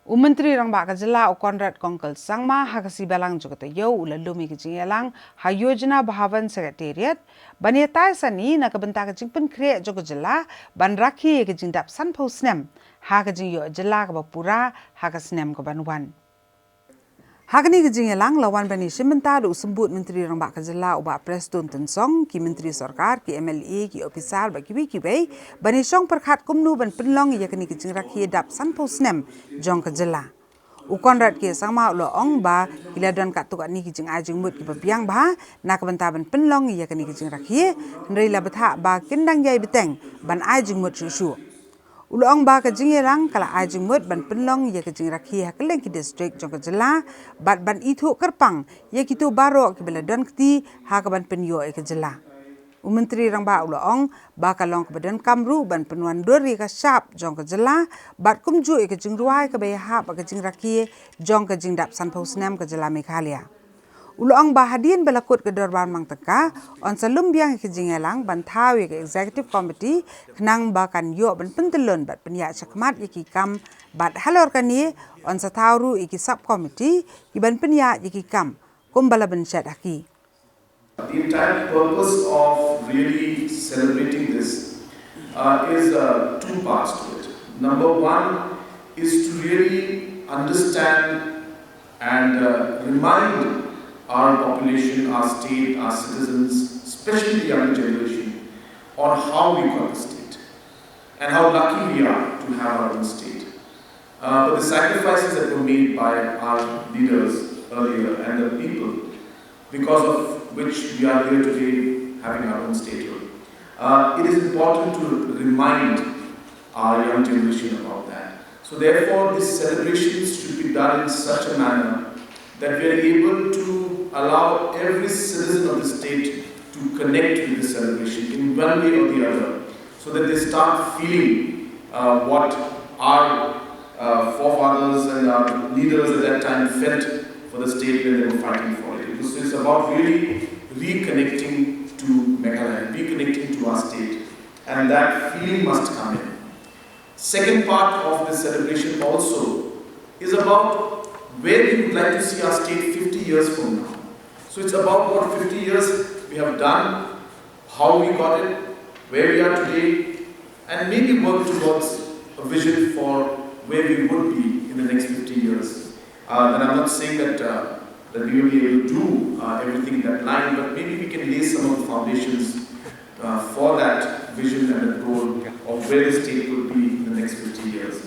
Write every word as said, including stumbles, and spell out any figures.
U Myntri Rangbah ka jylla u Conrad Kongkal Sangma ha ka sngi Balang jong ka taïew u la lum ïa ka jingïalang ha Yojana Bhavan Secretariat ban ïatai sani na ka bynta ka jingpynkhreh jong ka jylla ban rakhe ïa ka jingdap sanphew snem ha ka jingïoh jylla kaba pura ha ka snem kaban wan. Ha kane ka jingïalang la wan ban ïashim bynta da u Symbud Myntri Rangbah ka jylla u Bah Prestone Tynsong, ki Myntri Sorkar, ki M L A, ki ophisar bad kiwei kiwei ban ïashong pyrkhat kumno ban pynlong ïa kane ka jingrakhe dap sanphew snem jong ka jylla. U Conrad K Sangma u la ong ba ki la don katto katne ki jingai jingmut kiba biang bha na ka bynta ban pynlong ïa kane ka jingrakhe, hynrei la bthah ba kin dang ïai bteng ban ai jingmut shuh shuh. U la ong ba ka jingïalang ka la ai jingmut ban pynlong ïa ka jingrakhe ha kylleng ki district jong ka jylla bad ban ithuh kyrpang ïa kito baroh kiba la don kti ha kaban pynïoh ïa ka jylla. U Myntri Rangbah u la ong ba ka long kaba donkam ruh ban pynwandur ïa ka shap jong ka jylla bad kumjuh ïa ka jingrwai kaba ïahap bad ka jingrakhe jong ka jingdap sanphew snem ka jylla Meghalaya. U la ong ba hadien ba la kut ka dorbar mang tyngka, yn sa lum biang ïa ka jingïalang ban thaw ïa ka Executive Committee khnang ba kan ïoh ban pyntyllun bad pynïaid shakhmat ïa ki kam bad halor kane yn sa thaw ruh ïa ki Sub Committee kiban pynïaid ïa ki kam kumba la bynshet ha ki. The entire purpose of really celebrating this uh, is uh, two parts to it. Number one is to really understand and uh, remind our population, our state, our citizens, especially the younger generation, on how we got the state and how lucky we are to have our own state. Uh, but the sacrifices that were made by our leaders earlier and the people because of which we are here today having our own statehood. Uh, it is important to remind our young generation about that. So therefore, these celebrations should be done in such a manner that we are able to allow every citizen of the state to connect with the celebration in one way or the other, so that they start feeling uh, what our uh, forefathers and our leaders at that time felt for the state when they were fighting for it. It was, it's about really reconnecting to Meghalaya, reconnecting to our state, and that feeling must come in. Second part of the celebration also is about where we would like to see our state fifty years from now. So it's about what fifty years we have done, how we got it, where we are today, and maybe work towards a vision for where we would be in the next fifty years. Uh, and I'm not saying that, uh, that we will be able to do uh, everything in that line, but maybe we can lay some of the foundations uh, for that vision and the goal of where the state could be in the next fifty years.